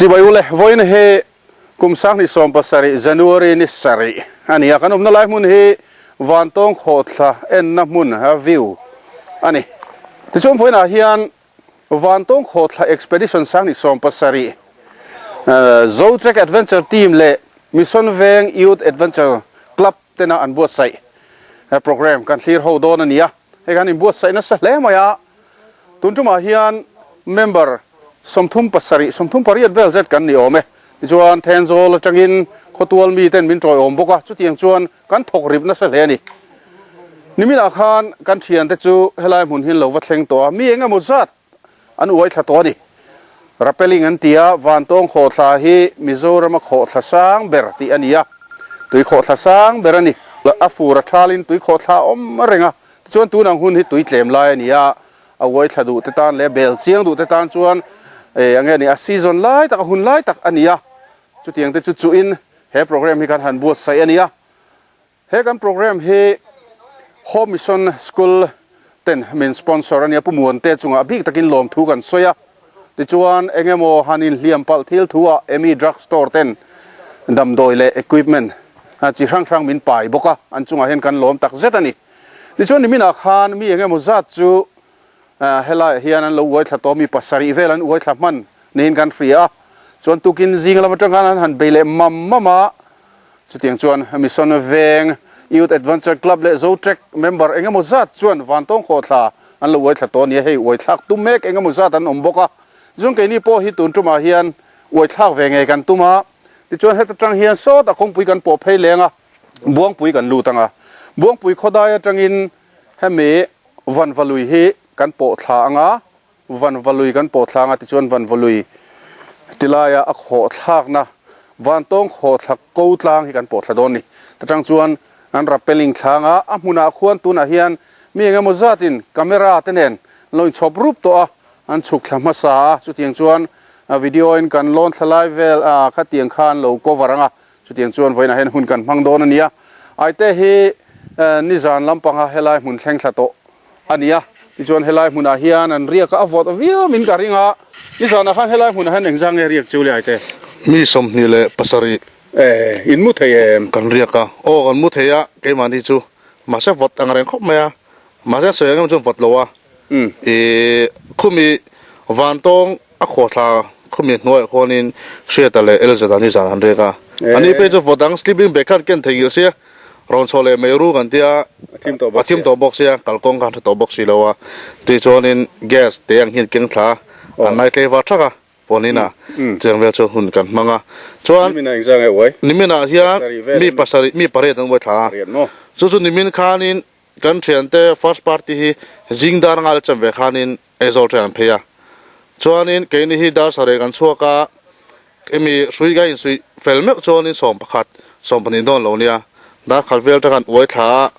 Chibai ule, vawiin hi kum 2017 January ni sarih a ni a, kan awmna lai hmun hi Vantawng Khawhthla enna hmun view a ni. Tichuan vawiinah hian Vantawng Khawhthla Expedition 2017 Zotrek Adventure Team leh Mission Veng Youth Adventure Club tena an buatsaih program kan thlir ho dawn a ni a, hei kan inbuatsaih nasa hle mai a, tun tumah hian member 37, 38 vel zet kan ni awm e, tichuan Thenzawl atangin khawtual miten min tawiawm bawk a, chutiang chuan kan thawk rip nasa hle a ni. Niminah khan kan thiante chu helai hmun hi an lo va thleng tawh a, mi eng emaw zat An uai thla tawh a ni. Rappelling an ti a, Vantawng khawhthla hi Mizorama khawhthla sang ber tih a ni a, tui khawhthla sang ber a ni. A fur a thalin tui khawhthla a awm reng a, tichuan tun ang hun hi tui tlem lai a ni a, a uai thla duh te tan leh bel chiang duh te tan chuan eng nge ni a season lai tak a hun lai tak a ni a, chutiang te chu chuhin he programme hi kan han buatsaih a ni a. He kan programme hi Home Mission School ten min sponsor a nia, Pu Muante chungah bik takin lawmthu kan sawi a, tichuan eng emaw han inhliam palh thil thu ah Emi Drug Store ten damdawi leh equipment chi hrang hrang min pai bawk a, an chungah hian kan lawm tak zet a ni. Tichuan niminah khan mi eng emaw zat chu helaiah hian an lo uai thla tawh, mi pasarih vel an uai thla hman niin kan hria a, chuan tukin zing lam atang khan an han bei leh mam mam a, Chutiang chuan Mission Veng Youth Adventure Club leh Zotrek member eng emaw zat chuan Vantawng khawhthla an lo uai thla tawh a ni a, hei uai thlak tum mek eng emaw zat an awm bawk a. Tichuan keini pawh hi tun tumah hian uai thlak ve ngei kan tum a, tichuan heta tang hian sawtah kawngpui kan pawh phei leng a, Buangpui kan lut ang a, Buangpui khawdai atangin hemi Vanvalui hi kan pawh thla ang a, Vanvalui kan pawh thlang a tichuan Vanvalui ti laia a khawh thlakna Vantawng khawh thla ko tlang hi kan pawh thla dawn ni. Ta tang chuan an rappelling thlang a, a hmunah khuan tunah hian mi eng emaw zatin camera te nen an lo inchhawp rup tawh a, an chhuk thla hmasa a, chutiang chuan video in kan lawn thla lai vel a khatiang kha an lo cover ang a, chutiang chuan vawiinah hian hun kan hmang dawn a ni a. Aite hi nizan lampanga helai hmun thleng thla tawh a ni a, tichuan helai hmunah hian an riak a, a vawt viau in ka ring a, nizanah khan helai hmunah hian engzah nge riak chu le aite? Mi 27. E, in mu thei em? Kan riak a, aw kan mu thei a, keimahni chu mahse vawt ang reng khawp mai a, mahse an sawi ang em chuan vawt lo a, i khumi vantawng a khawhthla khumi hnuaiah khuanin Hriata leh Elzeta nizan an riak a, ani phei chu vawt ang sleeping bag khan ken theihnghilh sia. Rawn chhuah leh mai ru kan tia, a thim tawh bawk sia, kalkawng kha an hre tawh bawk si lo a, tichuanin gas te ang hian keng thla a, an nai tlei var thak a, pawnina cheng vel chuan hun kan hmang a, chuan niminah hian mi pasarih mi pariat an uai thla a, chu chu nimin khanin kan thiante first party hi zing dar ngal chem ve khanin Aizawl train an phei a, chuanin keini hi dar sareh kan chhuak a, Emi hrui ka insuih fel meuh chuanin 11, 12 dawn lo nia, dar khat vel atang kan uai thla a,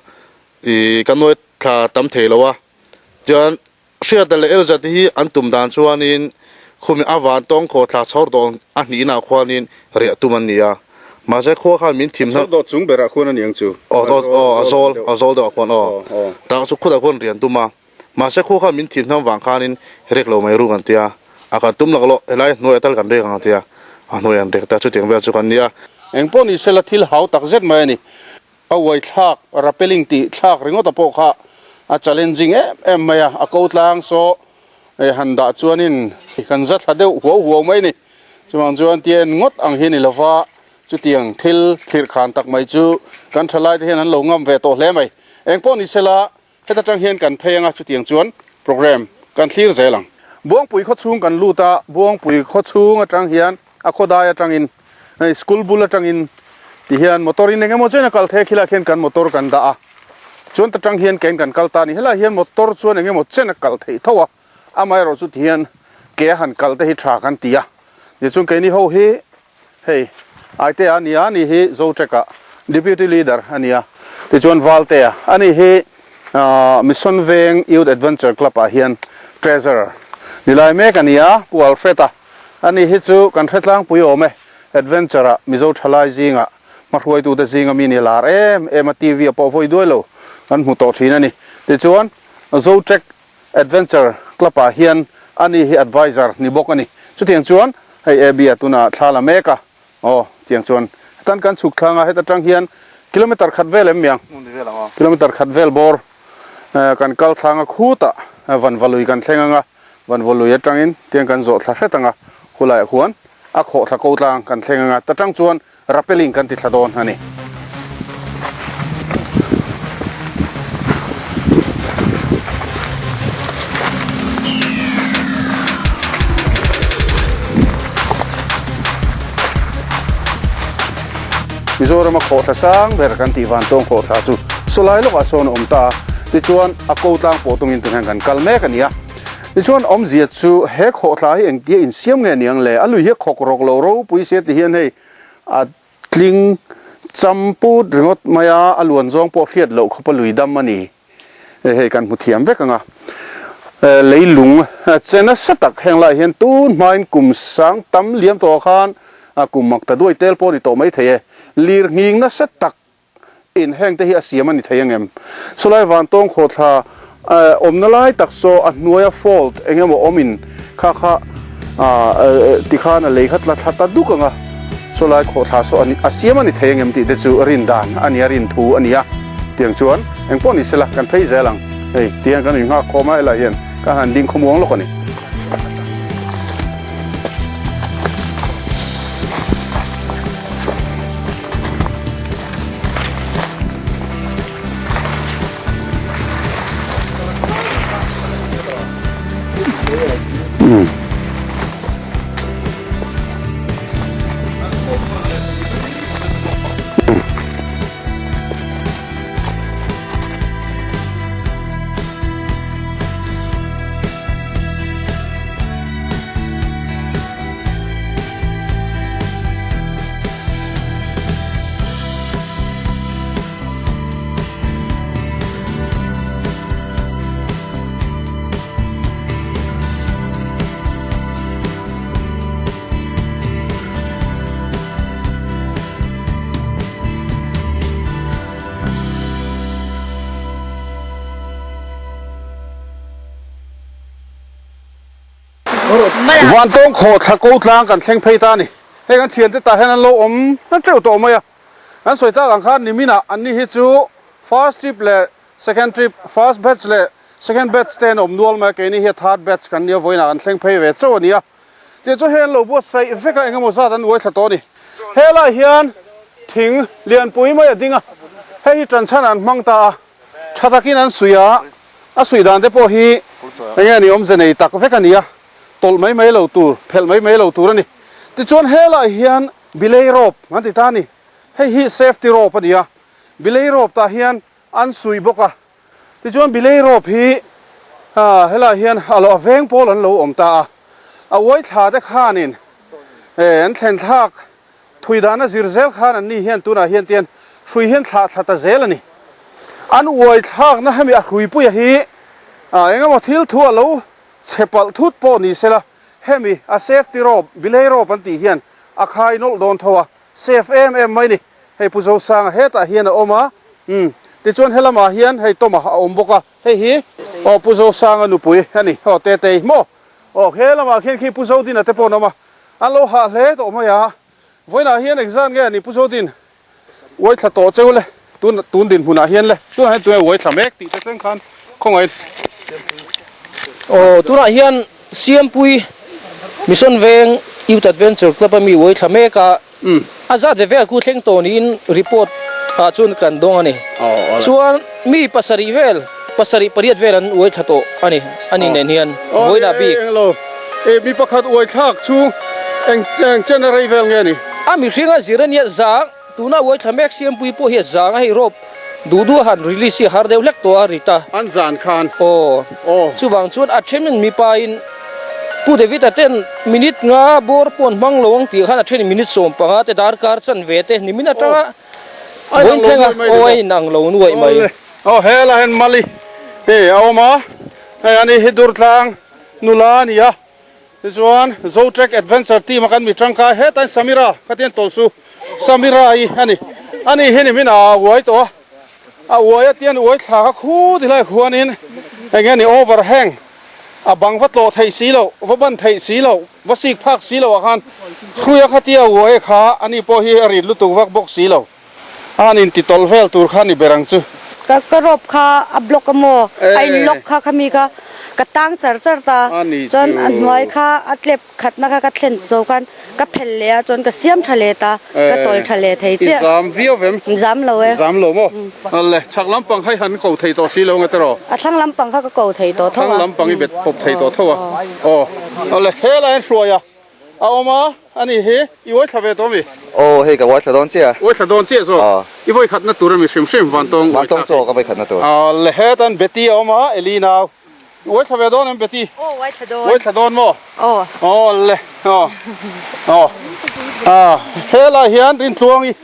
ih kan uai thla tam thei lo a, chuan Hriata leh Elza te hi an tum dan chuanin khumi a van tawng khawh thla chhawr dawn a hnihna ah khuanin riah tum an ni a, mahse khua khan min thim Chhawr dawt chung berah khuan a ni ang chu. Aw dawt aw a zawl a zawl deuh ah khuan aw tak chu khutah khuan rian tum a. Mahse khu khan min thim hnam vang khanin rek lo mai ru kan tia, a kan tum lak loh, helai hnuai atal kan rek ang a tia, a hnuai an rek ta chutiang vel chu kan nia. Engpawh ni sela thil hau tak zet mai a ni. A uai thlak, rappelling tih thlak ringawt a pawh kha a challenging em em mai a, a ko tlang saw han dah chuanin kan za thla deuh huau huau mai a ni. Chuvang chuan tian ngawt ang hi a ni lova, chutiang thil thlirh khan tak mai chu kan thalaite hian an lo ngam ve tawh hle mai. Engpawh ni sela Heta tang hian kan phei anga chutiang chuan programme kan thlir zel ang. Buangpui khawchhung kan lut a, Buangpui khawchhung atang hian a khawdai atangin hei school bul atangin ti hian motor in engemaw chen a kal thei a khilaiah khian kan motor kan dah a, chuan ta tang hian kein kan kal ta a ni. Helaiah hian motor chuan engemaw chen a kal theih tho a, amaherawhchu chu ti hian ke a han kal te hi tha kan ti a, tichuan keini ho hi Hei Aitea a nia, ani hi Zotrek-ah Deputy Leader a nia. Tichuan Valtea, ani hi Mission Veng Youth Adventure Club-ah hian Treasurer ni lai mek a nia, Pu Alfred-a. Ani hi chu kan hre tlangpui awm e, Adventure-ah Mizo thalai zingah hmahruaitute zinga mi ni lar em em a, TV-ah pawh vawi duai lo kan hmu tawh thin a ni. Tichuan Zotrek Adventure Club-ah hian ani hi Advisor ni bawk a ni. Chutiang chuan Hei Abby a tunah thla la mek a, aw tiang chuan hetan kan chhuk thlang a, heta tang hian kilometer khat vel em miang? Kilometer khat vel bawr kan kal thlang a khutah Vanvalui kan thleng ang a, Vanvalui atangin tiang kan zawh thla hret ang a, khulaiah khuan a khawh thla ko tlang kan thleng ang a, ta tang chuan Rappelling kan ti thla dawn a ni. Mizorama khawhthla sang ber kan tih Vantawng khawhthla chu sawlai lawkah sawn a awm ta a, tichuan a ko tlang pawh tungin tunah hian kan kal mek a ni a. Tichuan awmzia chu he khawhthla hi engtia insiam nge niang le? A lui hi a khawk rawk lo ropui sia ti hian hei a tling cham put ringawt mai a, a luan zawng pawh hriat loh khawpa lui dam a ni. Hei kan hmu thiam vek ang a. Leilung che nasa tak heng lai hian tun hmain kum sang tam liam tawhah khan kum mak ta duai tel pawh a ni tawh mai thei e. Lir nghing nasa tak In heng te hi a siam a ni thei angem? Sawlai Vantawng khawthla awmna lai tak saw a hnuaia fault eng emaw awm in kha kha tikhan a lei kha tla thla ta duk ang a, sawlai khawthla saw a siam a ni thei angem tih te chu rin dan a nia, rin thu a nia. Tiang chuan eng pawh ni sela kan phei zel ang. Hei tiang kan innghak khawm a, helai hian kan han ding khawmuang lawk a ni. Vantawng khawhthla ko tlang kan thleng phei ta a ni. Hei kan thiante tah hian an lo awm teuh tawh mai a. Kan sawi tak ang khan niminah an ni hi chu first trip leh second trip, first batch leh second batch te an awm nual mai a, keini hi a third batch kan nia vawiinah kan thleng phei ve chauh a ni a. Tih chu hei an lo buatsaih vek a, eng emaw zat an uai thla tawh a ni. Helaiah hian thing lianpui mai a ding a, hei hi tanchhan an hmang ta a, tha takin an suih a, a suih dan te pawh hi eng nge ni awmze nei tak vek a ni a, tawlh mai mai lo tur, phelh mai mai lo tur a ni. Tichuan helaiah hian bilei rope an ti ta a ni, hei hi safety rope a ni a, bilei rope tah hian an suih bawk a. Tichuan Bilei Rope hi helaiah hian a lo a veng pawl an lo awm ta a, a uai thla te khanin an thlen thlak thui dana zir zel khan an ni hian tunah hian tian hrui hian thlah thla ta zel a ni. An uai thlakna hemi a hruipuia hi engemaw thil thu a lo chhe palh thut pawh ni sela hemi a safety rope Bilei Rope an tih hian a khai nawlh dawn tho a, safe em em mai ni. Hei Pu Zosanga hetah hian a awm a, umm tichuan helamah hian hei Tawma a awm bawk a, hei hi aw Pu Zosanga nupui a ni, aw Tetei maw aw helamah khian khi Pu Zodina te pawh an awm a, an lo hah hle tawh mai a, vawiinah hian engzan nge a ni Pu Zodin uai thla tawh cheu le, tun tun dinhmunah hian le, tunah hian tunge uai thla mek tih te thleng khan khawngaih. Aw tunah hian Siampui Mission Veng Youth Adventure Club a mi uai thla mek a, A zat ve vel khu thleng tawh niin report ah chuan kan dawng a ni. Chuan mi pasarih vel, pasarih pariat vel an uai thla tawh a ni, a ni nen hian vawiinah bik. Englo, mi pakhat uai thlak chu eng eng chen a rei vel nge ni? A mihring a zir a nia zang, tuna uai thla mek Siampui pawh hi a zang a, hei rope Duh duh a han release hi a har deuh hlek tawh a rit a. An zan khan. Aw. Aw. Chuvang chuan a thenin mipa in Pu David a ten minute nga bawr pawh an hmang lo ang tih khan a thenin minute 15 te darkar chanve te nimin atanga vawiin thleng a aw a inang lo nuaih mai. Aw helai hian Mali hei a awm a, hei ani hi Durtlang nula a ni a. Tichuan, Zotrek Adventure team a kan mi tangkai hetain Samira kha tian tawlh su Samira i a ni. Ani hi nimin a uai tawh a, a uai a tian uai thla kha khu ti lai khuanin eng nge ni overhang A bang va tlawh theih si loh, va ban theih si loh, va sik phak si loh ah khan hruia khatia uai kha ani pawh hi a rit lutuk vak bawk si lo. A han inti tawlh vel tur kha ni ber ang chu. Ka ka rope kha a block a maw? A in lock kha khami kha ka tang char char ta. Chuan a hnuai kha a tlep khatna kha ka thlen zo khan ka phelh leh a chuan ka siam tha leh ta. Ka tawi tha leh thei chiah. I zam viau vem? Zam lo e. Zam lo maw? Le chhak lampang kha i han ko thei tawh si lo nge tiraw? A thlang lampang kha ka ko thei tawh tho a. Thlang lampang i bet khawp thei tawh tho a. Aw. Le helai an hruai a. A awm a, a ni hi, i uai thla ve tawh mi? Aw, hei ka uai thla dawn chiah. Uai thla dawn chiah zawk. Aw. I vawi khatna tur a mi hrim hrim, Vantawng uai Vantawng chu aw ka vawi khatna tur. Aw le hetan Betty a awm a, Eli nau. I uai thla ve dawn em Betty? Aw, uai thla dawn. Uai thla dawn maw? Aw. Aw le, aw. Aw. Ah, helai hian Rintluangi,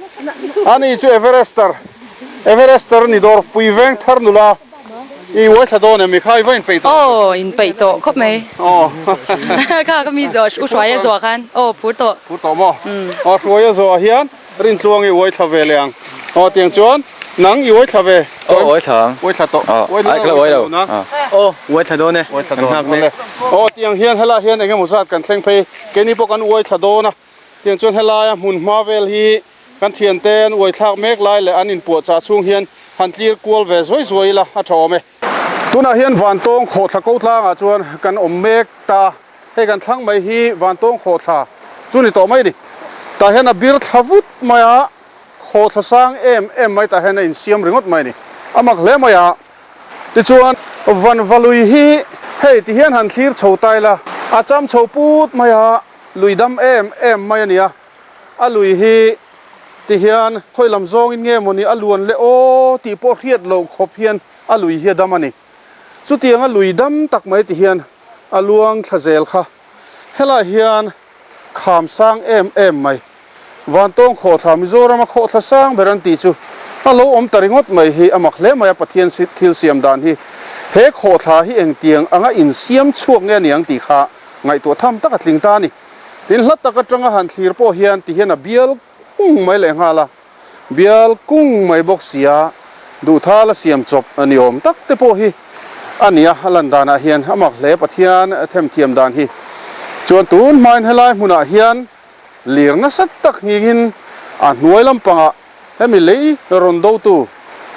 ani chu Everester, Everester ni dawr pui veng thar nula. I uai thla dawn em i kha i va inpeih tawh? Aw inpeih tawh khawp mai. Aw. Kha ka mi zawh u Hruaia zawh khan aw phur tawh. Phur tawh maw? Aw Hruaia zawh ah hian Rintluang i uai thla ve leh ang. Aw tiang chuan nang i uai thla ve. Aw uai thla ang. Uai thla tawh. Aw ai ka la uai lo. Aw uai thla dawn e. Uai thla dawn. Awle. Aw tiang hian helai hian eng emaw zat kan thleng phei. Keini pawh kan uai thla dawn a. Tiang chuan helaia hmun hma vel hi kan thiante an uai thlak mek lai leh an inpuahchah chhung hian han tlir kual ve zuai zuai ila a tha awm e. Tunah hian Vantawng khawhthla ko tlangah chuan kan awm mek ta a, hei kan thlang mai hi Vantawng khawhthla chu ni tawh mai a ni. Tah hian a bir thla vut mai a, khawhthla sang em em mai tah hian a insiam ringawt mai a ni. A mak hle mai a, tichuan Vanvalui hi hei tihian han thlir chho ta ila, a cham chho put mai a, Lui dam em em mai a nia, a lui hi ti hian khawi lam zawngin nge mawni a luan le aw tih pawh hriat loh khawp hian a lui hi a dam a ni. Chutianga lui dam tak mai ti hian a luang thla zel kha. Helai hian kham sang em em mai, Vantawng khawhthla Mizorama khawhthla sang ber an tih chu a lo awm ta ringawt mai hi a mak hle mai a Pathian thil siam dan hi. He khawhthla hi engtiang anga insiam chhuak nge a niang tih kha Ngaihtuah tham tak a tling ta a ni. Tin, hla tak atanga han thlir pawh hian ti hian a bial kung mai leh nghal a, bial kung mai bawk si a, duhthal a siam chawp ni awm tak te pawh hi a ni a, a lan danah hian a mak hle Pathian themthiam dan hi. Chuan tun hmain helai hmunah hian lir nasa tak nghingin a hnuai lampangah Hemi lei rawn dotu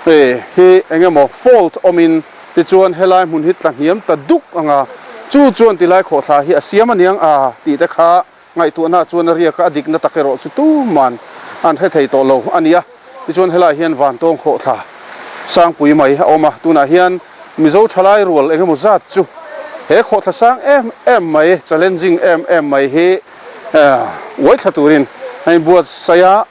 hi eng emaw fault awmin tichuan helai hmun hi tla hniam ta duk ang a, chu chuan tilai khawhthla hi a siam aniang a tih te kha ngaihtuahna chuan a riak a, a dikna tak erawh chu tuman an hre thei tawh lo a ni a. Tichuan helai hian Vantawng khawhthla Sangpui mai a awm a, tunah hian Mizo thalai rual eng emaw zat chu he khawhthla sang em em mai, challenging em em mai hi uaithla turin a inbuatsaih a.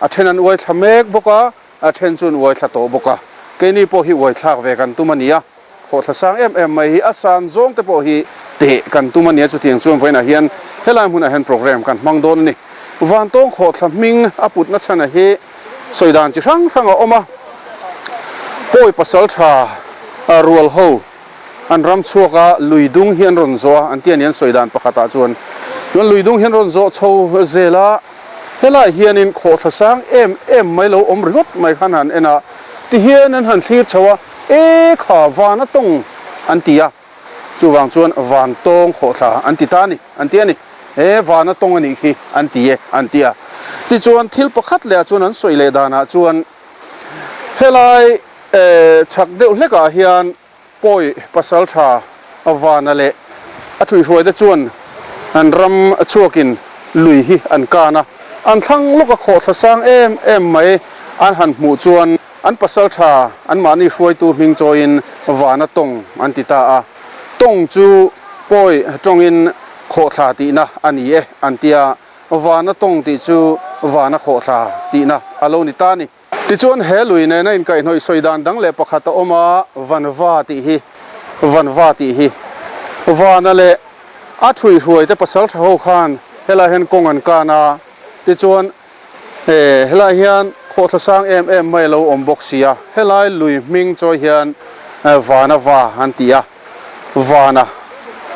A then an uai thla mek bawk a, a then chu an uai thla tawh bawk a. Keini pawh hi uai thlak ve kan tum a ni a, khawhthla sang em em mai hi a san zawng te pawh hi teh kan tum a ni a, chutiang chuan vawiinah hian helai hmunah hian program kan hmang dawn a ni. Vantawng khawhthla hming a putna chhana hi sawi dan chi hrang hrang a awm a, Pawi pasal tha rual ho An ram chhuak a, lui dung hi an rawn zawh a, an ti a ni an sawi dan pakhat ah chuan. Chuan lui dung hi an rawn zawh chho zel a, helai hianin khawhthla sang em em mai lo awm ringawt mai khan han en a, tihian an han thlir chho a, e kha van a tawng an ti a, chuvang chuan van tawng khawhthla an ti ta a ni, an ti a ni. E van a tawng a nih khi an ti e, an ti a. Tichuan thil pakhat leh ah chuan an sawi leh dan ah chuan helai chhak deuh hlek ah hian Pawi pasal tha Vana leh a thuihhruaite chuan an ram chhuakin lui hi an kan a, an thlang lawk a khawhthla sang em em mai an han hmuh chuan an pasal tha anmahni hruaitu hming chawiin Vana tawng an ti ta a, tawng chu Pawi tawngin khawhthla tihna a ni e an ti a, Vana tawng tih chu Vana khawhthla tihna a lo ni ta a ni. Tichuan he lui nena inkaihhnawih sawi dan dang leh pakhat a awm a, Vanva tih hi, Vanva tih hi. Vana leh a thuihhruai te pasal tha ho khan helai hian kawng an kan a, tichuan he helai hian khawhthla sang em em mai a lo awm bawk si a, helai lui hming chawi hian Vana va an ti a, Vana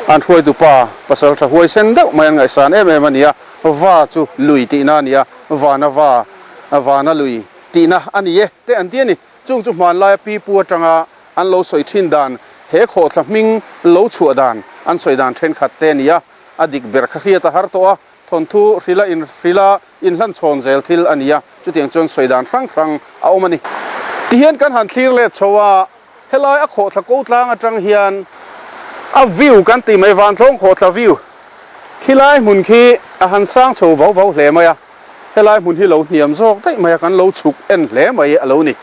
an hruaitu pa pasal tha huaisen deuh mai an ngaihsan em em a ni a, Va chu lui tihna a ni a, Vana va. A vana lui tihna a ni e te an ti a ni. Chung chu hmanlaia pipu atanga an lo sawi thin dan, he khawhthla hming lo chhuah dan An sawi dan thenkhat te a ni a, a dik ber kha hriat a har tawh a, thawnthu hrila inhrila inhlanchhawn zel thil a ni a, chutiang chuan sawi dan hrang hrang a awm a ni. Tihian kan han thlir let chho a, helai a khawhthla ko tlang atang hian a view kan tih mai Vantlawng khawhthla view khilai hmun khi a han sang chho vau vau hle mai a, helai hmun hi lo hniam zawk daih mai a, kan lo chhuk en hle mai a lo ni.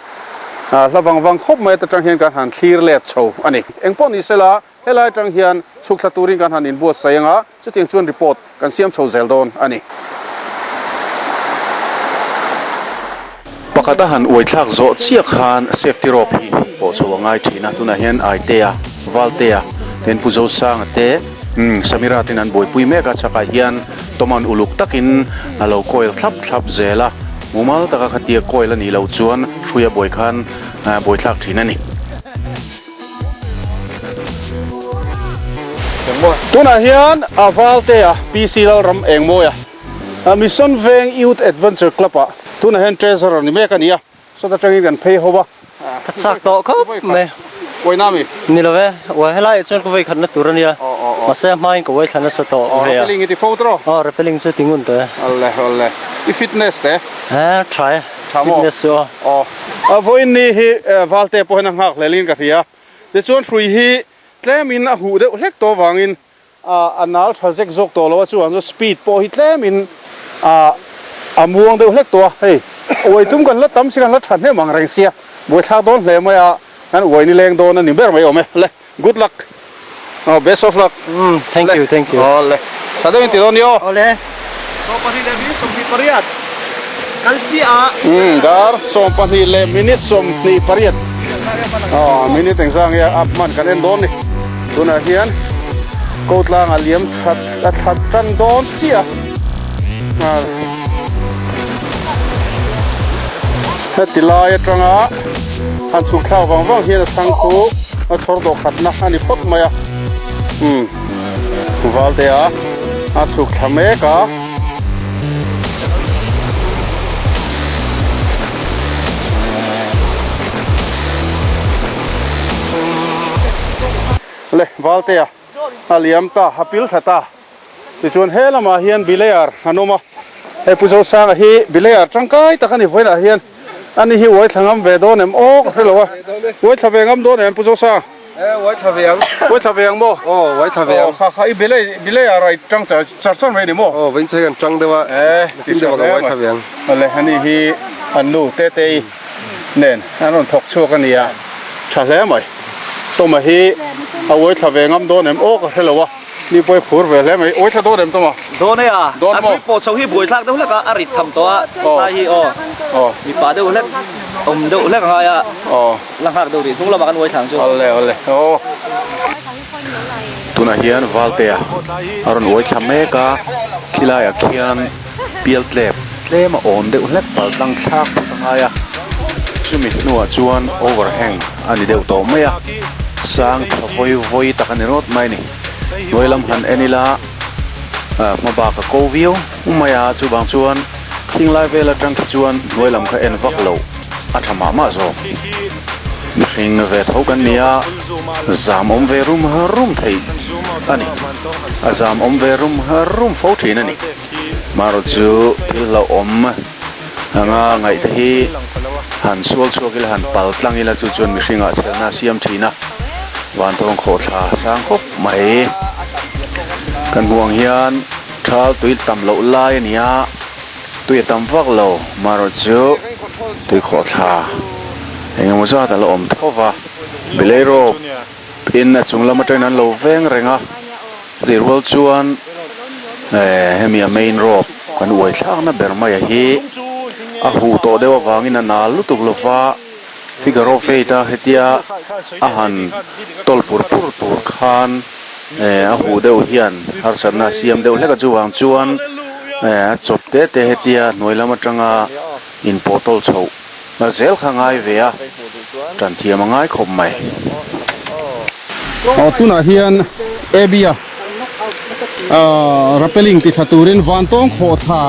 Hla vang vang khawp mai atang hian kan han thlir let chho a ni. Engpawh ni sela Helai atang hian chhuk thla turin kan han inbuatsaih ang a, chutiang chuan report kan siam chho zel dawn a ni. Pakhat a han uai thlak zawh chiah khan safety rope hi pawh chho a ngai thin a, tunah hian Aitea, Valtea ten Pu Zosanga te Samira ten an buaipui mek a, chhakah hian Toman uluk takin a lo coil thlap thlap zel a, mumal taka khatia coil a nih loh chuan hruia buai khan buaithlak thin a ni. Tunah hian a Valtea PC Lalram Engmawia Mission Veng Youth Adventure Club ah tunah hian Treasurer ni mek a ni a, sawt atangin kan phei ho a. Ka chak tawh khawp mai. Uaina mi? Ni lo e, uai helai ah chuan ka vei khatna tur a nia, mahse a hmain ka uai thla nasa tawh ve a. Rappelling i ti fo tawh? Aw, rappelling chu ti ngun tawh e. Awle awle, i fitness te? He, tha e. Tha maw? Fitness chu aw. Aw. A vawiin ni hi Valte pawh hian a nghak hlelin ka hria. Tichuan hrui hi tlemin a huh deuh hlek tawh avangin a nal tha zek zawk tawh lo a, chuvang chuan speed pawh hi tlemin a muang deuh hlek tawh a. Hei uai tum kan la tam si kan la tha hnem ang reng sia, buaithlak dawn hle mai a, kan uai nileng dawn a ni ber mai awm e. Le. Good luck. Oh, best of luck. Mm, thank you, thank you. Ole. Tha deuhin ti dawn ni aw. Ole. 12 leh minute 28 kal chiah a. Mm, dar 12 leh minute 28. Oh, minute engzang nge a hman kan en dawn ni. Tunah hian ko tlang a liam that a thlat tan dawn chiah a. Heti lai atanga han chhuk thlak vang vang hian a thlang khu a chhawr dawh khatna a ni phawt mai a umm valte a a chhuk thla mek a. Le valte a a liam ta a pil thla ta. Tichuan he lamah hian Bilear an awm a, hei Pu Zosanga hi Bilear tangkai tak a ni vawiinah hian ani hi uai thla ngam ve dawn em aw ka hre lo a, uai thla ve ngam dawn em Pu Zosang? E uai thla ve ang. Uai thla ve ang maw? Aw uai thla ve ang. Aw kha kha i Bilear a i tang char char char mai a ni maw? Aw vawiin chu hei kan tang deuh a, e tin deuh a ka uai thla ve ang. Awle ani hi an nu Tetei nen an rawn thawk chhuak a ni a, tha hle mai. Tawma hi a uai thla ve ngam dawn em aw ka hre lo a. Ni pawh i phur ve hle mai. Uai thla dawn em Tawma? Dawn e a. Dawn maw? A hrui pawh chho hi buai thlak deuh hlek a, a rit tham tawh a. Tlai hi aw. Aw. Mipa deuh hlek, awm deuh hlek a ngai a. Aw. La nghak deuh rih. Hnung lamah kan uai thlang chu. Awle awle. Aw. Tunah hian Valtea a rawn uai thla mek a, khilaiah khian pialtlep tlem a awn deuh hlek pal tlang thlak phawt a ngai a, chumi hnuah chuan overhang a ni deuh tawh mai a, sang tha vawi vawi tak a ni rawt mai a ni. Hnuai lam han en ila hma bak a ko viau mai a, chuvang chuan thinglai vel atang khi chuan hnuai lam kha en vak loh a tha mah mah zawk. Mihring ve tho kan ni a, zam awm ve rum rum thei a ni. A zam awm ve rum rum fo thin a ni. Marawh chu thil hlauhawm anga ngaih te hi han sual chhuak ila, han pal tlang ila chu chuan mihringah chhelna a siam thin a, vantawng khawhthla sang khawp mai. Kan hmuh ang hian thal tui tam loh lai a ni a, tui a tam vak lo. Marawh chu tui khawhthla eng emaw zat a la awm tho va, Bilei rope in a chung lam atangin an lo veng reng a. Chutih rual chuan hemi a main rope kan uai thlakna ber mai a hi a huh tawh deuh avangin a nal lutuk lova figure of eight a hetia a han tawl pur pur tur khan a huh deuh hian harsatna a siam deuh hlek a chuvang chuan a chawp te te hetia hnuai lam atanga inpawh tawl chhoh Na zel kha ngai ve a, tan thiam a ngai khawp mai. Aw tunah hian Abby-a rappelling ti thla turin vantawng khawh thla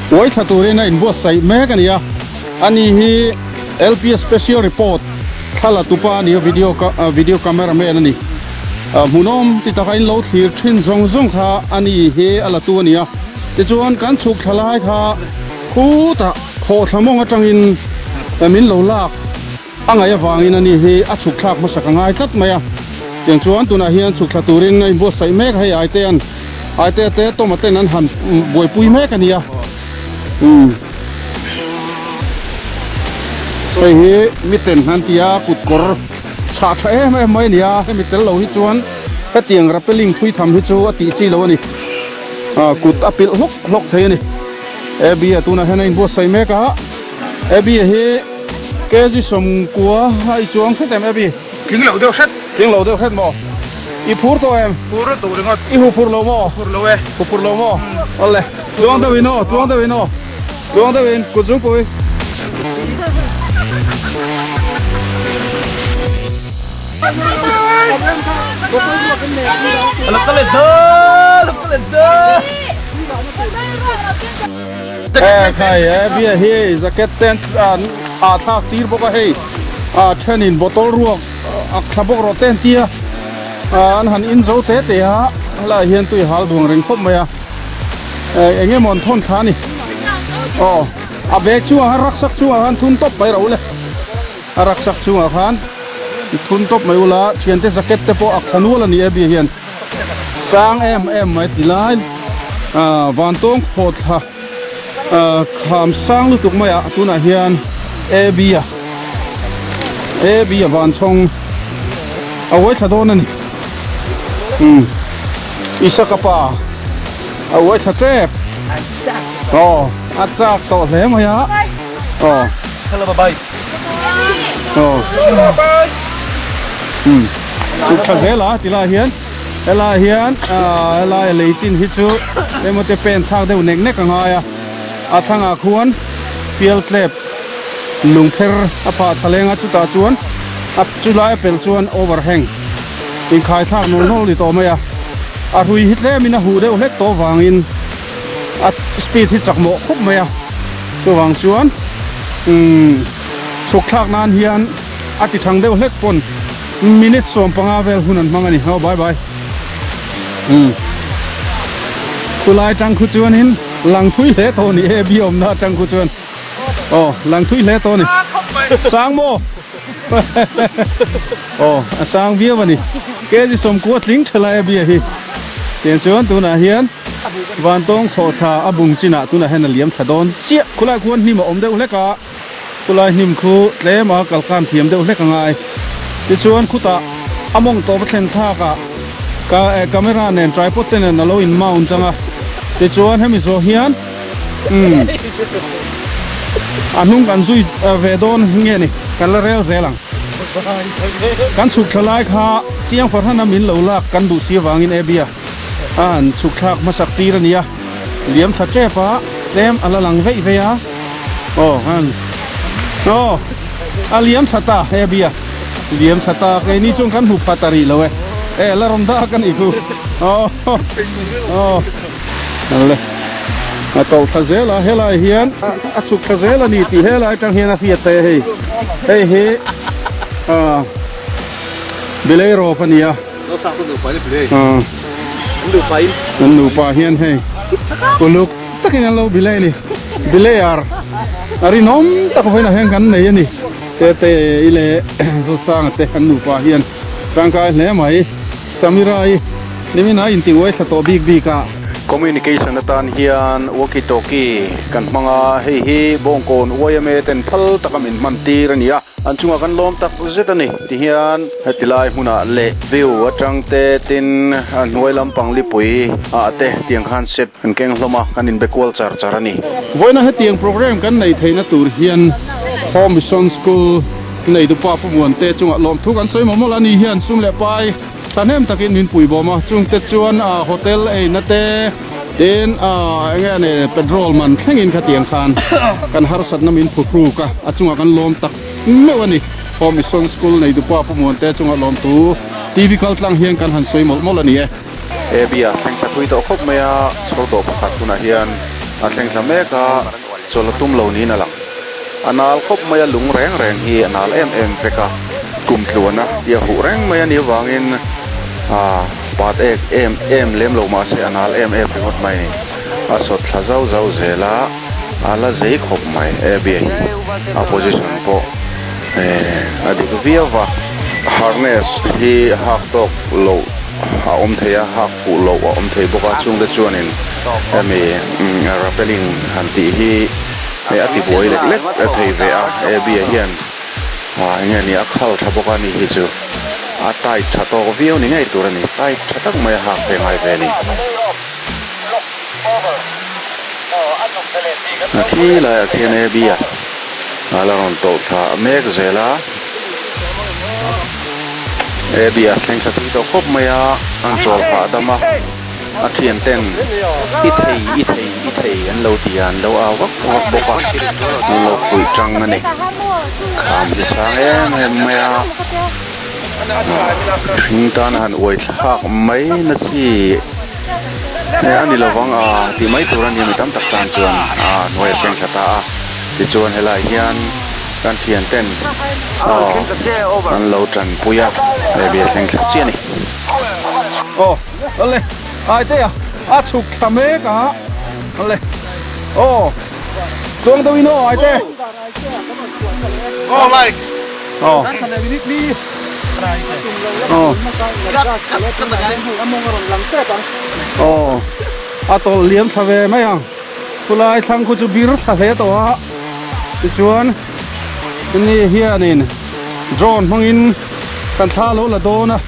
uai thla turin a inbuatsaih mek a ni a, ani hi LPS special report thla la tupa a ni a, video video cameraman a ni. Hmunawm ti taka in lo thlir thin zawng zawng kha a ni hi a la tu a ni a. Tichuan kan chhuk thla lai kha khutah khawhthla mawng atangin min lo lak a ngaih avangin a ni hi a chhuk thlak hmasak a ngai tlat mai a. Tiang chuan tunah hian chhuk thla turin a inbuatsaih mek a hei Aitea'n Aitea te Tawma ten an han buaipui mek a nia. Umm hei hi miten an ti a kut kawr chhah tha em em mai a ni a hemi tel lo hi chuan hetiang rappelling thui tham hi chu a tih chi lo a ni ah kut a pilh hlawk hlawk thei a ni Abby a tunah hian a inbuatsaih mek a Abby a hi kg 90 a i chuang hret em Abby? Tling lo deuh hret. Tling lo deuh hret maw? I phur tawh em? Phur a duh ringawt. I hu phur lo maw? Phur lo e. Hu phur lo maw? Awle. Tluang deuh in aw, tluang deuh in aw. Tluang deuh in, kut zungpui. Khai e bia hi jacket ten a thlak tir bawk a hei a thenin bottle ruak a thla bawk rawh ten tia an han in zo te te a helaiah hian tui hal duang reng khawp mai a eng emaw an thawn thla a ni aw a bag chungah khan rucksack chungah khan thun tawp mai rawh u le a rucksack chungah khan thun tawp mai ula thiante jacket te pawh a thla nual a ni e bia hian. Sang em em mai ti lai ah vantawng khawhthla ah kham sang lutuk mai ah tunah hian AB a AB a van chhawng a uai thla dawn a ni umm Isaka pa a uai thla tep aw a chak tawh hle mai a aw aw umm. Chhuk tha zel a ti lai hian helai hian ahh helai a lei chin hi chu emaw te pen thlak deuh nek nek a ngai a a thlangah khuan pial tlep lungpher a phah thla leng a chutah chuan a chulai a pel chuan overhang inkhai thlak nawl nawl ni tawh mai a a hrui hi tlemin a huh deuh hlek tawh vangin a speed hi chak mawh khawp mai a chuvang chuan umm chhuk thlak nan hian. A ti thang deuh hlek pawn minute 15 vel hun an hmang a ni. Aw bye bye. Umm. Khulai tang khu chuanin lang thui hle tawh ni e bi awmna atang khu chuan. Aw lang thui hle tawh ni. Sang maw? Aw a sang viau a ni. Kg 90 tling tha lai a bia hi. Tiang chuan tunah hian Vantawng khawhthla a bung chinah tunah hian a liam thla dawn chiah. Khulai khuan hnim a awm deuh hlek a. Khulai hnim khu tlem a kalkan thiam deuh hlek a ngai. Tichuan khutah a mawng tawp a thlen thlak ah ka camera nen tripod te nen a lo in mount ang a. Tichuan hemi zawh hian umm a hnung kan zui ve dawn nge ni kan la rel zel ang. Kan chhuk thla lai kha chiang fahran a min lo lak kan duh si avangin Abby-a a han chhuk thlak hmasak tir a ni a. Liam thla tep a tlem a la lang veih veih a. Aw han aw a liam thla ta he bia liam thla ta keini chuan kan hmu pha ta rih lo e e la rawn dak a nih khu aw aw le a to thla zel a helai hian a chhuk thla zel a ni tih helai atang hian a hriat theih a hei hei hi ah bilei rawp a ni a. An nupa hian hei uluk takin an lo bilei a ni. Bileiar a rinawm tak vawiinah hian kan nei a ni. Tete i leh Zosanga te an nupa hian tangkai hle mai. Samira i nimin a inti uai thla tawh bik bik a. Communication atan hian walkie talkie kan hmang a, hei hi Bawngkawn yma ten phal taka min hman tir a ni a. An chungah kan lawm tak zet a ni ti hian heti lai hmunah leh view atang te tin a hnuai lampang lipui ah te tiang khan set kan keng hlawm a kan inbe kual char char a ni. Vawiina hetiang program kan nei theihna tur hian Home Mission School nei dupa Pu Muante chungah lawmthu kan sawi mawlh mawlh a ni hian sum leh pai thahnem takin min pui bawm a chungte chuan hotel eina te Tin, eng nge ni petrol man thlengin khatiang khan kan harsatna min phuhruk a, a chungah kan lawm tak meuh a ni. Home Mission School nei dupa Pu Muante chungah lawmtu TV kal tlang hian kan han sawi mawlh mawlh a ni e. Abby a thleng thla thui tawh khawp mai a, chhawr tawh pakhat hunah hian a thleng thla mek a, chawlh a tum lo niin a lang. A nal khawp mai a, lung reng reng hi a nal em em vek a, kum tluana tia huh reng mai a nih avangin. Aa pat ek em em lem loh mahse a nal em em ringawt mai a ni. A sawt thla zauh zauh zel a, a la zei khawp mai Abby-a hi a position pawh eh a dik viau va. Harness hi hak tawk loh a awm thei a, hak fuh loh a awm thei bawk a, chungte chuanin hemi rappelling han tih hi a tibuai lek lek thei ve a Abby-a hian. Ah enge ni a khal tha bawk a ni hi chu a tight tha tawk viau ni ngei tur a ni tight tha tak mai a hak ve ngai ve a ni. A thi laiah khian AB a a la rawn tawlh thla mek zel a AB a thleng thla tui tawh khawp mai a an chawl phah dam a. A thian ten i thei i thei i thei an lo ti a an lo au vak vak bawk a an lo fuih tang a ni kham hi sang em em mai a mihring tan a han uai thlak mai na chi a ni lovang a tih mai tur a ni mi tam tak tan chuan a hnuai a thleng thla ta a tichuan helai hian kan thian ten an lo tanpui a hei bia thleng thla chiah a ni. Aw awle aite a a chhuk thla mek a awle aw chuang deuh in aw aite aw like aw aw aw a tawlh liam thla ve mai ang khulai thlang khu chu bir thla hle tawh a tichuan ni hianin drone hmangin kan thla lo la dawn a.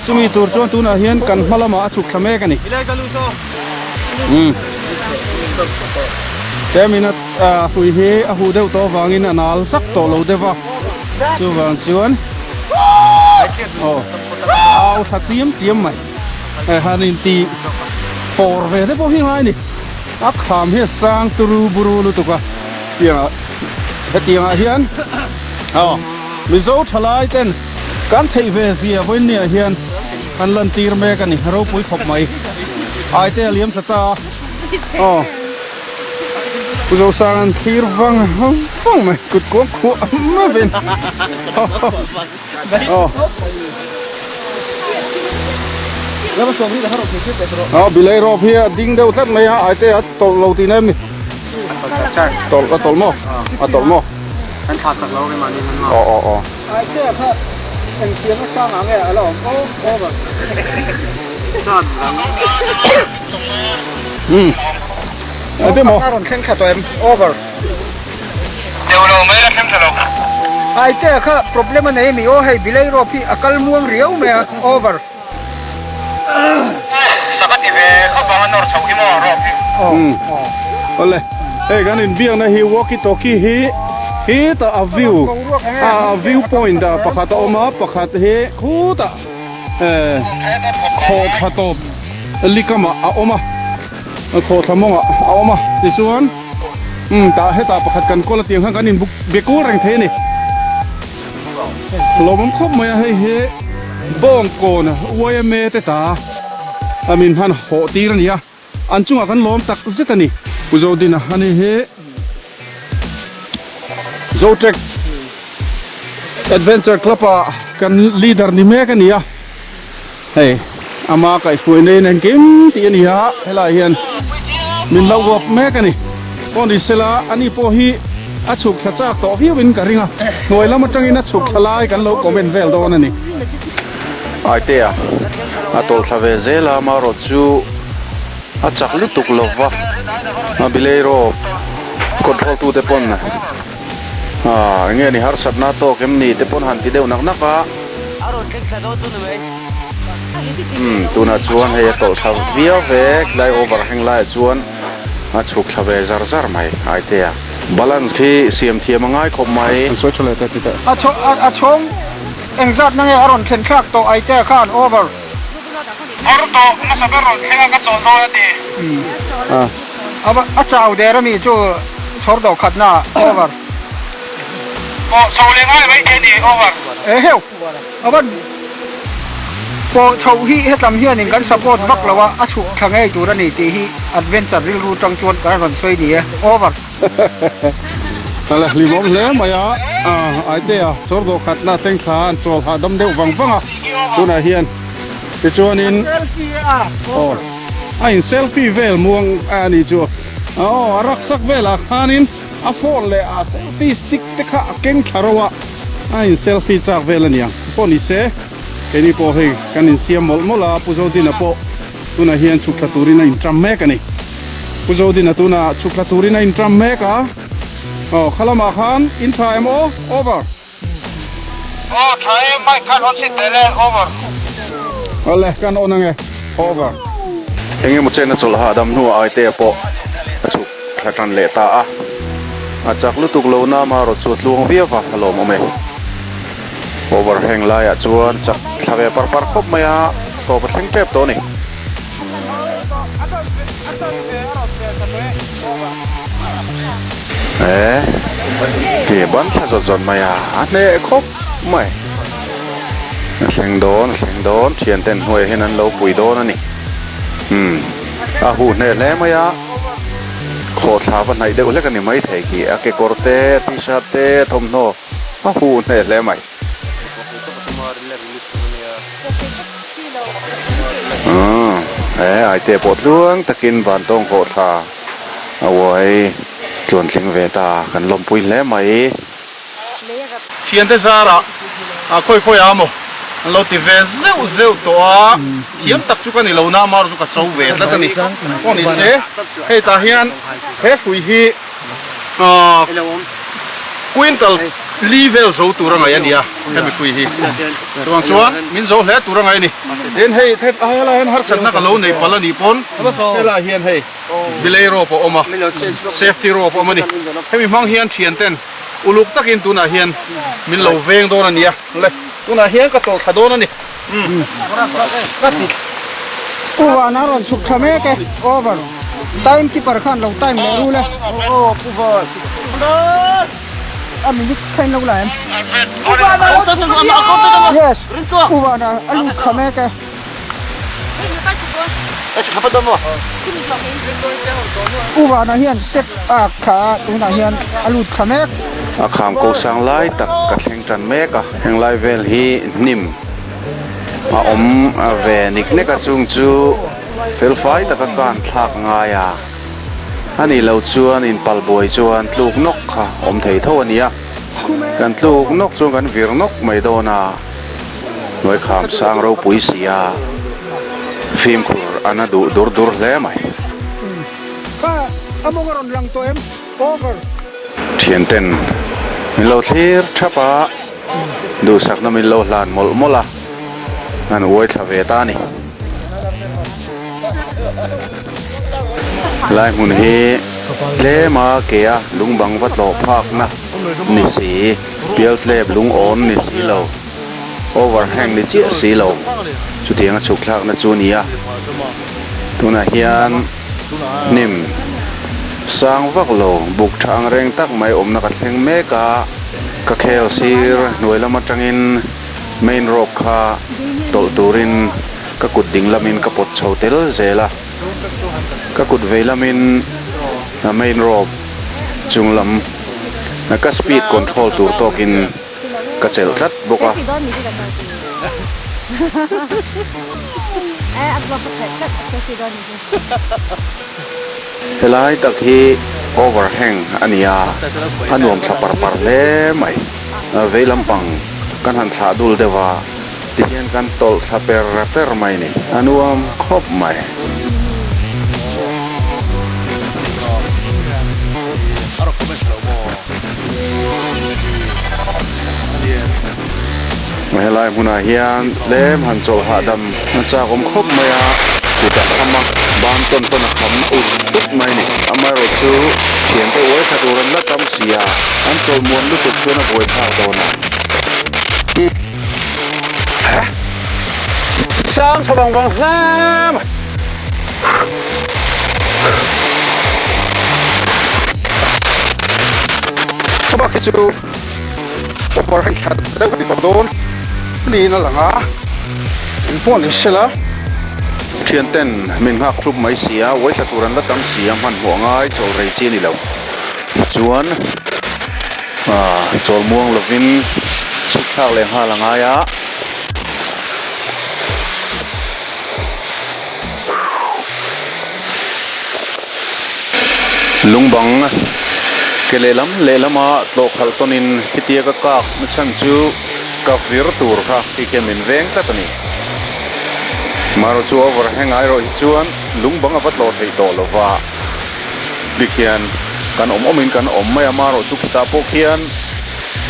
Chumi tur chuan tunah hian kan hma lamah a chhuk thla mek a ni. Umm. Tlemin a hrui hi a huh deuh tawh avangin a nal zak tawh lo deuh va. Chuvang chuan aw au thla chiam chiam mai. Hei han inti pawr ve te pawh hi ngai a ni. A kham hi a sang turu buru lutuk a. Tiangah hetiangah hian aw Mizo thalai ten Kan theih ve zia vawiinniah hian kan lantir mek a ni, ropui khawp mai. Aite a liam thla ta a, aw Pu Zosang an thlir vang vang mai, kut kuang khuah meuhin aw. Aw bilei rawp hi a ding deuh tlat mai a, aite a tawlh lo tihna em ni? Tawlh a tawlh maw? A tawlh maw? Kan thla chak lo keimahni hian maw? Aw aw aw. Aitea kha engtiang a sang ah nge a la awm aw over. San ang. Umm. Aite maw? A rawn thleng thla tawh em? Over. Deuh lo mai la thleng thla lo. Aitea kha problem a nei ami aw hei bilei rawp hi a kal muang riau mai a over. Sak a ti ve khawp ang a nawr chhoh hi maw rawp hi. Awle hei kan inbiakna hi walkie talkie hi hetah a view a view point ah pakhat a awm a pakhat hi khutah eh khawhthla tawp likamah a awm a khawhthla mawngah a awm a tichuan umm tah hetah pakhat kan kawl a tiang khan kan inbuk be kur reng thei a ni. Lawmawm khawp mai a hei hi Bawngkawn yma te ta a min hman hawh tir a ni a an chungah kan lawm tak zet a ni. Pu Zodina a ni hi Zotrek Adventure Club ah kan leader ni mek a ni a. Hei ama kaihhruai nei in engkim tih a ni a helaiah hian min lo uap mek a ni pawh ni sela ani pawh hi a chhuk thla chak tawh viau in ka ring a hnuai lam atangin a chhuk thla lai kan lo comment vel dawn a ni. Aitea a tawlh thla ve zel a amaherawh chu a chak lutuk lova a Bileiro control tute pawn ah enge ni harsatna tawk em ni te pawn han ti deuh nak nak a. Umm tunah chuan hei a tawlh tha viau ve khilai over heng laiah chuan a chhuk thla ve zar zar mai Aitea balance khi siam thiam a ngai khawp mai. An sawi tha leh teh titeh. A a chhawng engzat na nge a rawn thlen thlak tawh Aitea khan over. Thar tawh hmasa ber rawn thleng a ka chawl dawn a ti. A chau der ami chu chhawr dawh khatna over. Pawh chho leh ngai mai thei a ni over. Eheu a van pawh chhoh hi hetlam hianin kan support vak lo a, a chhuk thla ngei tur a ni tih hi adventure rilru tang chuan kan rawn sawi ni e over. Hala hlimawm hle mai a, Aitea chawr dawh khatna thleng thla an chawl hahdam deuh vang vang a, tunah hian. Tichuanin aw a in selfie vel muang a ni chu aw a rucksack velah khanin a phone leh a selfie stick te kha a keng thla reuh a a in selfie chak vel a niang pawh ni se keini pawh hei kan insiam mawlh mawlh a Pu Zodina pawh tunah hian chhuk thla turin a inṭam mek a ni Pu Zodina tunah chhuk thla turin a inṭam mek a aw khalamah khan in tha em aw over. Aw tha e, mic khan on sit teh le, over. Awle, kan on ange, over. Eng emaw chen a chawlh hahdam hnuah Aitea pawh a chhuk thla tan leh ta a, a chak lutuk lo na amaherawh chu a tluang viau va, a lawmawm e. Overhang laiah chuan chak thla ve par par khawp mai a, tawp a thleng tep tawh a ni. E he ban thla zawt zawt mai a, a hneh khawp mai. A thleng dawn, a thleng dawn, thian ten hnuaiah hian an lo pui dawn a ni. Umm, a huh hneh hle mai a, khawhthla va hnaih deuh hlek a ni maithei khi, a kekawr te, a t-shirt te, a thawmhnaw a huh hneh hle mai. He aite pawh tluang takin vantawng hawh thla a uai tluan thleng ve ta kan lawmpui hle mai. Thiante zarah khawi khawi ah maw an lo ti ve zeuh zeuh tawh a, thiam tak chu ka ni lo na mar chu ka cho ve tlat a ni. Pawh ni se hei tah hian he hrui hi Quintal li vel zo tur a ngaih a ni a, hemi hrui hi. Chuvang chuan min zo hle tur a ngaih a ni. Tin hei helai hian harsatna ka lo nei palh a nih pawn helai hian hei belay rope a awm a, safety rope a awm a ni. Hemi hmang hian thian ten uluk takin tunah hian min lo veng dawn a ni a, le tunah hian ka tawlh thla dawn a ni. Ka ti. Pu Vana rawn chhuk tha mek e. Over. Time keeper khan lo time leh rul e. Aw Pu Van. A minute kha in lo la em? Pu Vana lo chhuk a. Yes. Pu Vana a lut tha mek e. Pu Vana hian set a kha a tunah hian a lut tha mek. A kham ko sang lai tak ka thleng tan mek a. Heng lai vel hi hnim a awm ve nik nek a chung chu felfai taka kan thlak ngai a, a nih loh chuan inpal buai chuan tluk nawk kha awm thei tho a ni a, kan tluk nawk chuan kan vir nawk mai dawn a, hnuai kham sang ropui si a, fimkhur a na duh dur dur hle mai. Kha a mawng a rawn lang tawh em? Over. Thian ten min lo thlir thap a, duhsakna min lo hlan mawlh mawlh a, an uai thla ve ta a ni. Lai hmun hi tlema ke a lungbang va tlawh phakna ni si, pialtlep lungawn ni si lo, overhang ni chiah si lo, chutianga chhuk thlakna chu a ni a. Tunah hian. Hnim sang vak lo buk tha ang reng tak mai awmna ka thleng mek a, ka khel sir hnuai lam atangin main rope kha tawlh turin ka kut ding lamin ka pawt chho tel zel a, ka kut vei lamin main rope chung lam ka speed control tur tawkin ka chelh tlat bawk a. Helai tak hi overhang a ni a, a nuam thla par par hle mai. Vei lampang kan han thlah dul deuh a, tihian kan tawlh thla per per mai a ni. A nuam khawp mai. Helai hmunah hian tlem han chawlh hahdam a chak awm khawp mai a, kut a kham a, ban tawn tawn a kham ut ut mai a ni. Amaherawh chu thiante uai thla tur an la tam si a, an chawlh muan lutuk chuan a buai thlak dawn a. Sang tha vang vang hle mai. Bak hi chu over heng thla deuh a ni tawh dawn niin a lang a, engpawh ni sela. Thian ten min nghak thup mai si a, uai thla tur an la tam si a, hmanhmawh ngai chawl rei chi a ni lo. Tichuan chawl muang lovin chhuk thlak leh nghal a ngai a. Lungbang ke lehlam lehlama tlawh khalh tawnin khitia ka kak na chhan chu ka vir tur kha khi khian min veng tlat a ni. Marawh chu overhang erawh hi chuan lungbang a va tlawh theih tawh lo va, tikhian kan awm awmin kan awm mai a, marawh chu khitah pawh khian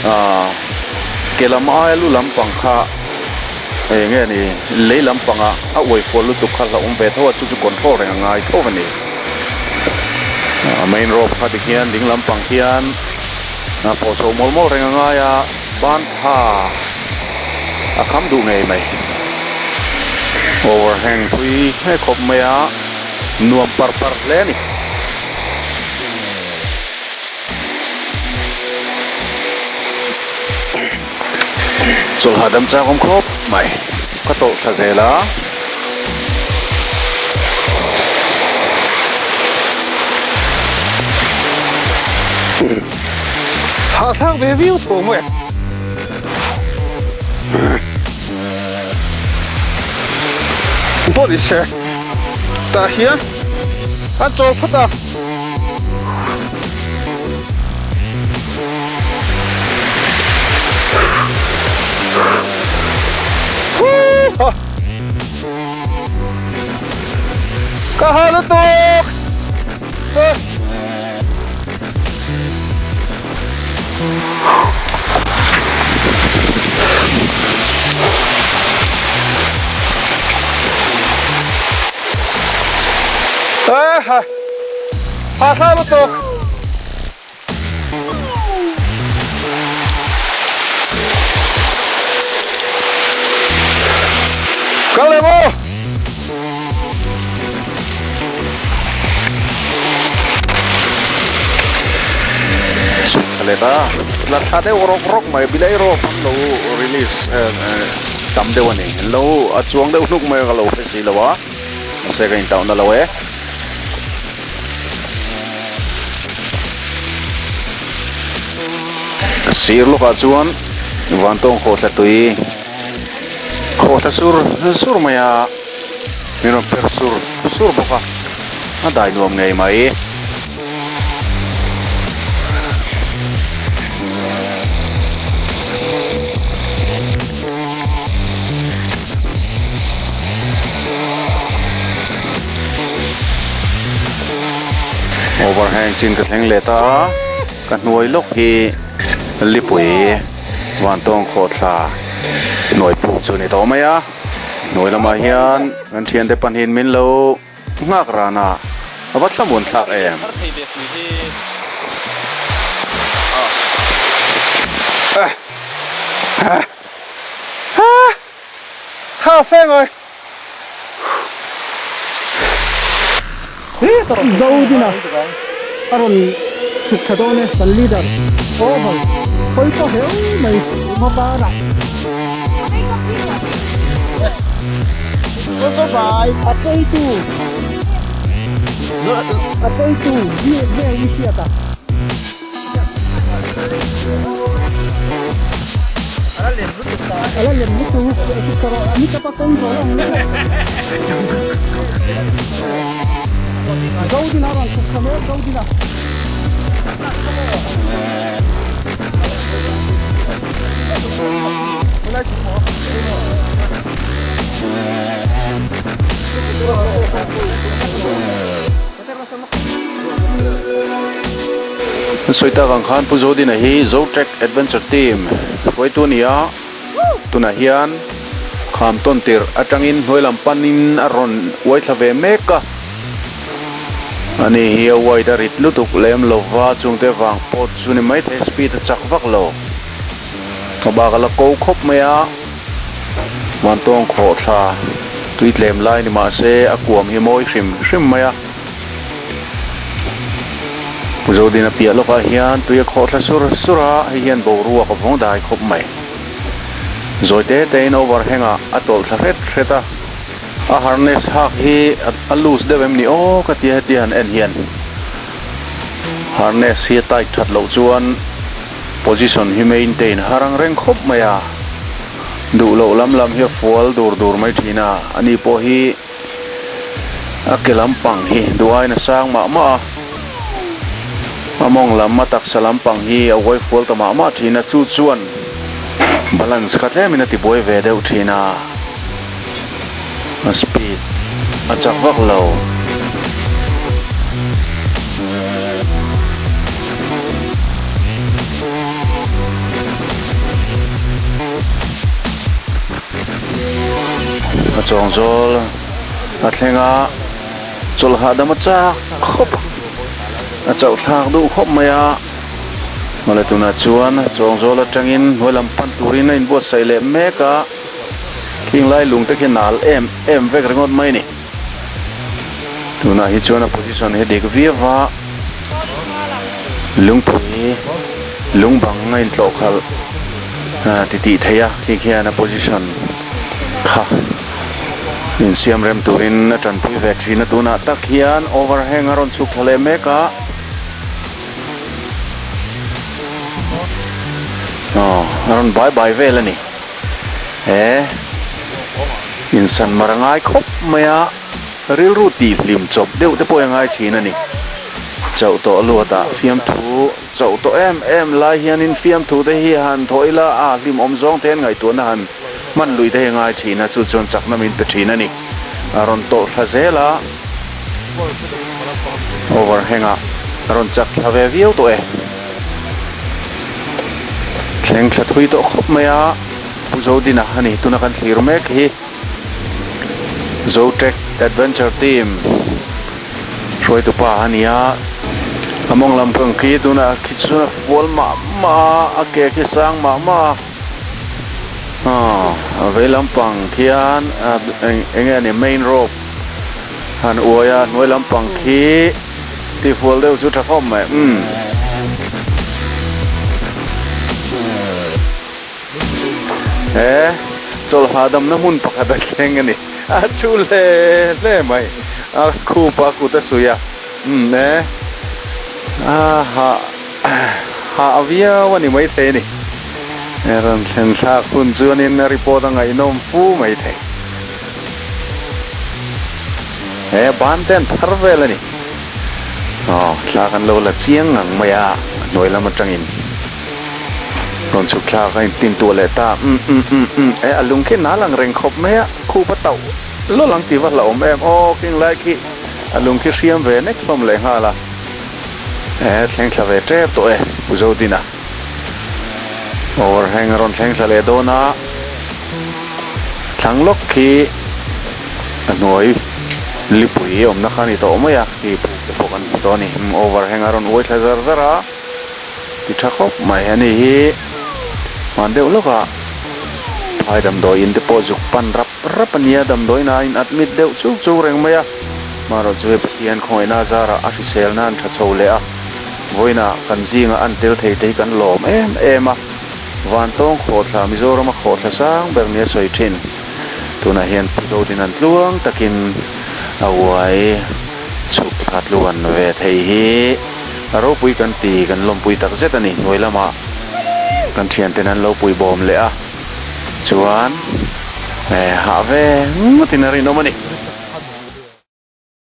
aah ke lam aia lu lampang kha eng nge ni lei lampanga a uai fual lutuk kha hlauhawm ve tho a, chu chu control reng a ngai tho a ni. Main rope kha tikhian ding lampang khian pawh chho mawl mawl reng a ngai a, ban pha a kham duh ngei mai. Overhang thui hle khawp mai a, nuam par par hle a ni. Chawlh hahdam chak awm khawp mai. Ka tawlh thla zel a. Hahthlak ve viau tawh maw e. Pawh ni se tah hian an chawl phawt a. Ka ha lutuk! Ha thla lutuk! Kal leh maw? Chhuk leh ta. La thla deuh rawk rawk mai bilai rawp an lo release tam deuh a ni. Lo a chuang deuh hnuk mai a ka lo hre si lo a. Mahse ka intauhna lo e. Sir lawkah chuan vantawng khawhthla tui khawhthla sur sur mai a, min rawn per sur sur bawk a, a dai nuam ngei mai. Overhang chin ka thleng leh ta a, ka hnuai lawk hi lipui vantawng khawhthla hnuai puk chu a ni tawh mai a, hnuai lamah hian kan thiante pahnihin min lo nghak ran a, a va thlamuan thlak em. Zodina a rawn chhuk thla dawn e kan leader over hawi pawh heu mai hma banah a cheitu a cheitu nge i hriat a. Ala lem lutuk a ni tapa kawng zawh ang Zodina rawn chhuk thla mek Zodina. An sawi tak ang khan Pu Zodina hi Zotrek Adventure Team hruaitu a ni a, tunah hian kham tawn tirh atangin hnuai lam panin a rawn uai thla ve mek a, ani hi a wide a rit lutuk lem lova chungte vang pawh chu ni maithei speed a chak vak lo, a bak a la ko khawp mai a, vantawng khawhthla tui tlem lai ni mahse a kuam hi mawi hrim hrim mai a. Pu Zodina piah lawkah hian tui a khawh thla sur sur a, hei hian boruak a vawng dai khawp mai. Zawi te tein overhang ah a tawlh thla hret hret a, a harness hak hi a loose deuh em ni aw ka tia hetia han en hian harness hi a tight that loh chuan position hi maintain har ang reng khawp mai a, duh loh lam lam hi a fual dur dur mai thin a, ani pawh hi. A ke lampang hi duh aiin a sang mah mah a. A mawng lam a taksa lampang hi a uai fual ta mah mah thin a, chu chuan balance kha tlemin a ti buai ve deuh thin a, a speed a chak vak lo. A chawng zawl a thleng a, chawlh hahdam a chak khawp a, a chauh thlak duh khawp mai a. Mawle tunah chuan chawng zawl atangin hnuai lam pan turin a inbuatsaih leh mek a, khing lai lung te khi nal em em vek ringawt mai a ni. Tunah hi chuan a position hi dik viau a, lungpui lung bang a intlawh khalh ti tih theih a, khi khian a position kha insiam rem turin a tanpui ve thin a, tunah tak hian overhang a rawn chhuk thla leh mek a, aw a rawn bai bai vel a ni. He insan mar a ngai khawp mai a, rilru tihhlim chawp deuh te pawh a ngai thin a ni. Chauh tawh luatah fiamthu chauh tawh em em lai hianin fiamthu te hi han thawh ila a hlimawm zawng te hian ngaihtuahna han hman lui te hi a ngai thin a, chu chuan chakna min pe thin a ni. A rawn tawlh thla zel a, overhang ah a rawn chak thla ve viau tawh e. Thleng thla thui tawh khawp mai a, Pu Zodina a ni tuna kan thlir mek hi Zotrek Adventure Team hruaitu pa a ni a, a mawng lam pang khi tunah khi chuan a fual mah mah a, a ke khi sang mah mah a, a vei lampang khian eng nge a ni main rope han uai a hnuai lampang khi. Tihfual deuh chu tha khawp mai umm. He chawlh hahdamna hmun pakhat a thleng a ni. A thu hle hle mai. A khup a kut a suih a. Umm e. A hah hah viau a ni maithei a ni. Rawn thlen thlak hun chuanin a report a ngaihnawm fu maithei. He ban te an phar vel a ni. Aw thla kan lo la chiang ngang mai a, hnuai lam atangin rawn chhuk thlak a intin tuah leh ta. Umm umm umm umm e a lung khi nal ang reng khawp mai a, khup a tauh lawlh ang tih va hlauhawm em. Aw khing lai khi a lung khi hriam ve nek hlawm leh nghal a. E thleng thla ve tep tawh e Pu Zodina. Overhang a rawn thleng thla leh dawn a, thlang lawk khi a hnuai lipui awmna kha a ni tawh mai a, khi puk te pawh kan hmu tawh a ni. Overhang a rawn uai thla zar zar a, ti tha khawp mai a ni hi. Hman deuh lawkah phai damdawi in te pawh zuk pan rap rap a nia, damdawiin a in admit deuh chuk chuk reng mai a, hmanraw chu hei Pathian khawngaihna zarah a hriselna an tha chho leh a. Vawiinah kan zinga an tel thei te hi kan lawm em em a, Vantawng khawhthla Mizorama khawhthla sang ber nia sawi thin. Tunah hian Pu Zodin an tluang takin a uai chhuk thla tluan ve thei hi a ropui kan ti, kan lawmpui tak zet a ni. Hnuai lamah kan thianten an lo pui bawm leh a, chuan hah ve ngawtin a rinawm a ni.